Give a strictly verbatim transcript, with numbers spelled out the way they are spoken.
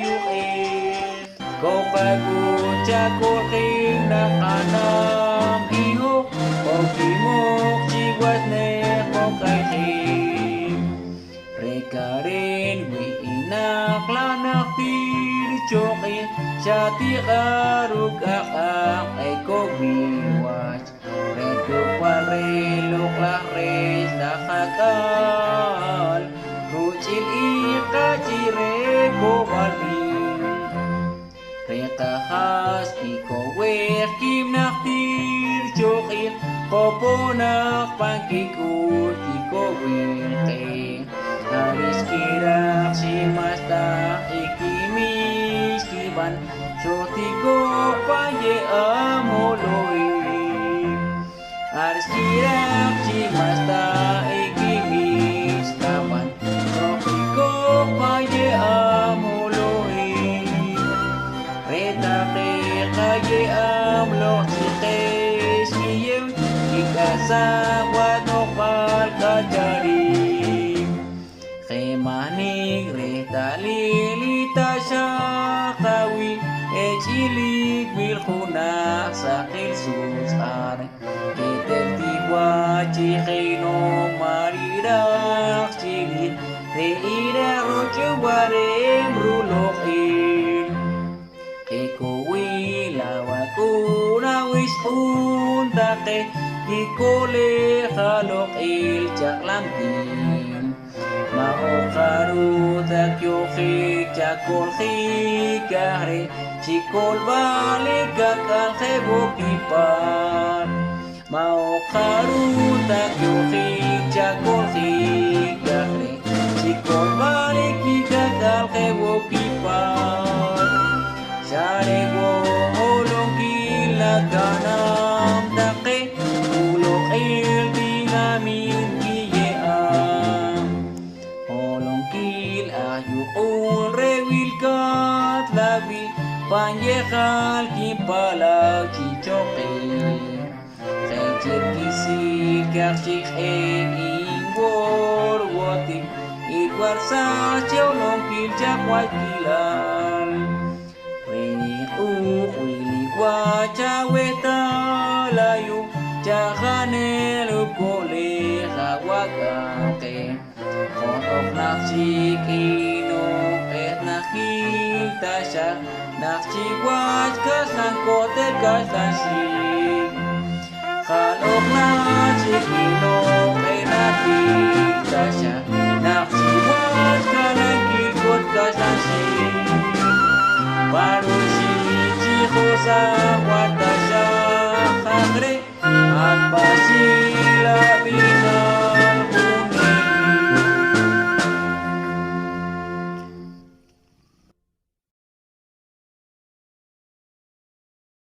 yuq'ej. Kow qak'ux chako'ljik naq qanaam i hoj, ow kimoq chiwach nej qoq'ejik. Re' Karen wi' i naq la' najtir cho q'iij, xa tiq'ar ruuk' aq'ab' ekowil wach. Re' k'uhb'al reh loq'laj reh laj ak'al, ruch'il i qach'ihil reh kowal b'ih. Re' qajaax ikowej kiib' najtir cho q'iij, qopoon naq pan kik'ux kikowil qeh. Ar xkiraj chi ma'xta i kimix kib'an, xojtikoq pan ye'aab' holohik. Ar xkiraj chi ma'xta i kimix qab'an, xojtikoq pan ye'aab' holohik. Re' taqe qaye'aab' loq' chi qeh xkiyew kik'ahsaj wach no'jb'al k'acharik. Je' mahnik rehtalil i taxaaj qawii', ech'ilik wiil junaj saqil sutz' ar. K'etel ti wach chi jeno'q ma' riraj chiriij, re' i raj ruch'uwareem ruloq'il. Ekowil awak'uun awixq'uun taqe, kiko'lej aloq'il chaq'lamkiin. Ma' oq jaruj ta kiyo'jik chako'ljik aj re', chi ko'lb'al i kak'al je' wo' kipaat. Ma' oq jaruj ta kiyo'jik chako'ljik aj re', chi ko'lb'al i kikak'al je' wo' kipaat. Xa re' wo' holonkil naka'nam taqe, uloq'il tinamit kiye'aab'. Holonkil aj yuq'ul re' wilkaat la' wii', pan yejaal kinpa'law chi cho q'iij. Je' chi rikisil kaq chi q'ee' inwoor wo' ti, i warsaj chi holonkil chaq wach wilal. Re' niq'uuq wilik wach awehtal ayu', chajanel ruko'lej awak'aam qeh. Johtoq naq chik i no'jb'al najil taxaaj, naq chik wach kaxlan ko'tel kaxlanxik. Jal oq naq chik i no'jb'al najil taxaaj, naq chik wach kanankil ko'tel kaxlanxik. Pa ruxin chi josaam